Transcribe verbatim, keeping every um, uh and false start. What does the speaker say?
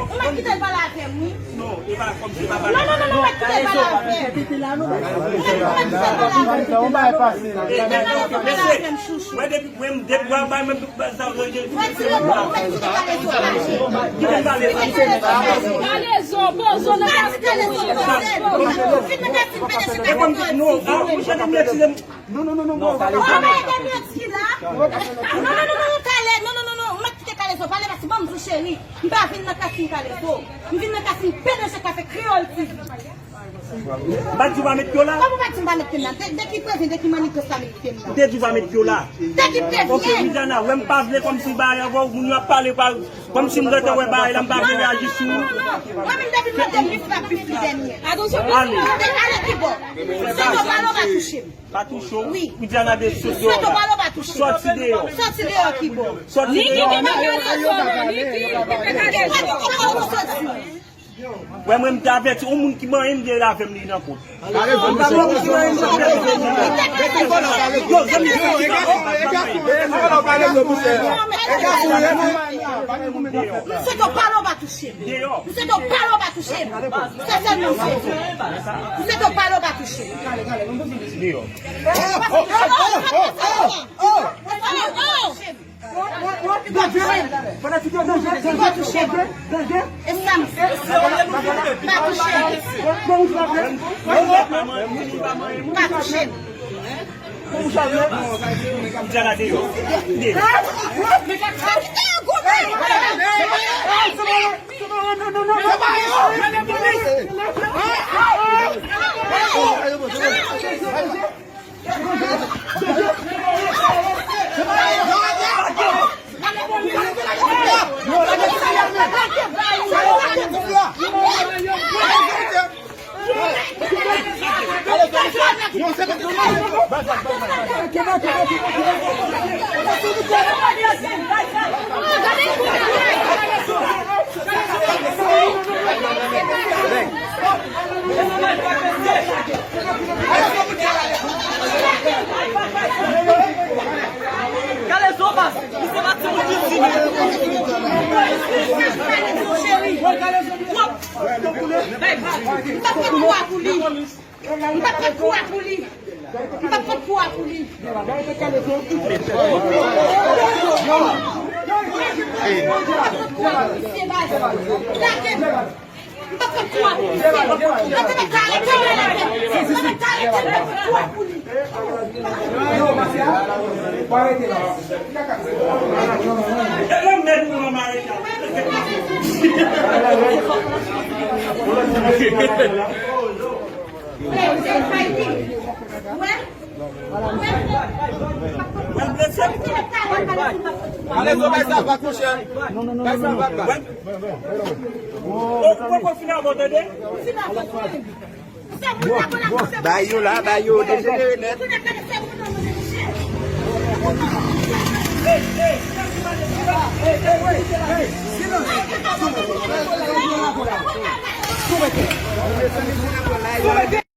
Ou mèt kite l pale avè m, wi. Non, e pa kòm se pa pale. Non, non, non, non, ou mèt kite l pale avè m. Ou mèt kite l pale avè m. Ou mèt kite l pale avè m, chouchou. Mwen depi, mwen depi mwen bay mwen sa. Ou mèt kite kalezo pale. Kite m pale. Kite kalezo pale. Kalezo, pozo nan kalezo. Fin nan kalezo, fin nan kalezo. E kòm non, ah, mwen chante mwen retire. Non, non, non, non, non. Ou pa ede m retire la. Non, non, non, non, non, Kale-, non, non, non, non, ou mèt kite kalezo pale, paske ban m di w cheri, m pa vin nan kasin kalezo. M vin nan kasin P D G Kafe Kreyòl T V. M pa di w pa met pye w la. Kòman w pa di m pa met pye m la? De, de ki prevyen, de ki manifeste sa met pye m la? M te di w pa met pye w la. De ki prevyen? Ok, Widiana, wè m pa vle kòmsi bagay ankò, moun yo ap pale pa, kòmsi m gentan wè bagay la, m pa vle reyaji sou. Non, non, non, non. Mwen menm depi m mande bif la, bif li dènye. Atansyon, ale. Ale, ale ki bò. Sweto pale w pa touche m. Pa touche w. Wi. Widiana de sot deyò la. Sweto pale w pa touche m. Sòti deyò. Sòti deyò ki bò. Sòti deyò. Niki ki te kalezo, Niki ki te kalezo. Wè mwen m te avèti, yon moun ki manyen m gen avè m li nan kont. Yo, zanmi, yo, e gason, e gason, e gason, e gason, e gason. Msye to pale w pa touche m. Msye to pale w pa touche m. Se sèlman msye to. Msye to pale w pa touche m. Deyò. Pa touche m. Pa touche m. Pa touche m. Pa touche m. Kalezo baz, misye pa timoun ki timid. M p ap pran kou a pou li. M p ap pran kou a pou li. M p ap pran kou a pou li. M p ap pran kou a pou li. Lage m. M p ap pran kou a pou li. Mete mèt la arete, arete. Mete mèt la arete, m p ap pran kou a pou li. Ale, zo bay sa, pa kouche. Bay sa, pa. Ou poko fin avè w, tande? Bay yo la, bay yo, dejenere nèt.